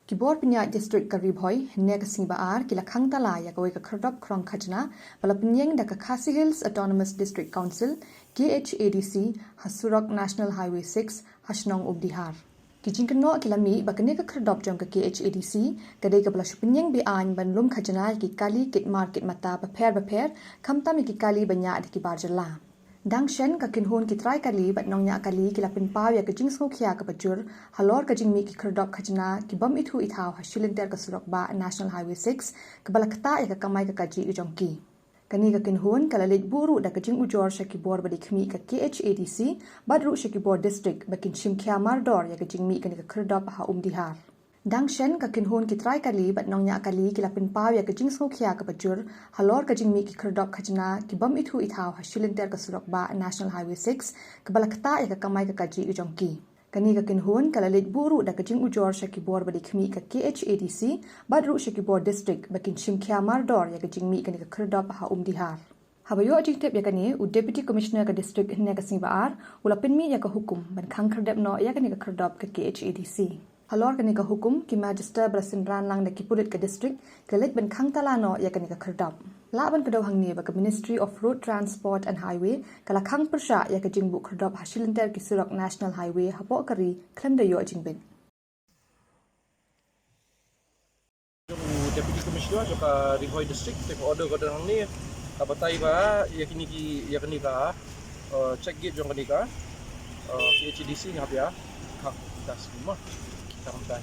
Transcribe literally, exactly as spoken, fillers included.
Ki bor pynïaid district ka Ri Bhoi hynne ka sngi Ba-ar ki la khang tala ïa kawei ka khyrdop khrong khajna ba la pynïeng da ka Khasi Hills Autonomous District Council, K H A D C, ha surok National Highway six ha shnong Umdihar. Ki jingkynnoh ki la mih ba kane ka khyrdop jong ka K H A D C ka dei kaba la shu pynïeng be-aiñ ban lum khajna ïa ki kali kit mar kit mata bapher bapher, khamtam ïa ki kali ba ñiah da ki bar jylla. Dang shen, ka kynhun ki trai kali bad nongñiah kali ki la pynpaw ïa ka jingsngewkhia kaba jur halor ka jingmih ki khyrdop khajna ki bym ithuh ithaw ha shilynter ka surok bah National Highway six, kaba la ktah ïa ka kamai ka kajih ka jong ki. Kane ka kynhun ka la leit buh ruh da ka jingujor sha ki bor ba dei khmih ka K H A D C bad ruh sha ki bor district ba kin shim khia mardor ïa ka jingmih kane ka khyrdop ha Umdihar. Dang shen, ka kynhun ki trai kali bad nongñiah kali ki la pynpaw ïa ka jingsngewkhia kaba jur halor ka jingmih ki khyrdop khajna ki bym ithuh ithaw ha shilynter ka surok bah National Highway six, kaba la ktah ïa ka kamai ka kajih ka jong ki. Kane ka kynhun ka la leit buh ruh da ka jingujor sha ki bor ba dei khmih ka K H A D C bad ruh sha ki bor district ba kin shim khia mardor ïa ka jingmih kane ka khyrdop ha Umdihar. Haba ïoh jingtip ïa kane, u Deputy Commissioner ka district hynne ka sngi Ba-ar u la pynmih ïa ka hukum ban khang khyrdep noh ïa kane ka khyrdop ka K H A D C. Halor kane ka hukum, ki magistrate ba la synran lang da ki pulit ka district ki la leit ban khang tala noh ïa kane ka khyrdop. Lah ban kdew hangne ba ka Ministry of Road Transport and Highway ka la khang pyrshah ïa ka jingbuh khyrdop ha shilynter ki surok National Highway hapoh ka ri khlem da ïoh jingbit. Jong u Deputy Commissioner jong ka Ri Bhoi District, te ka order ka don hangne, ka batai ba ïa kine ki, ïa kane ka, uh, check gate jong kane ka, uh, K H A D C nga pia ka, ka sima ka batai.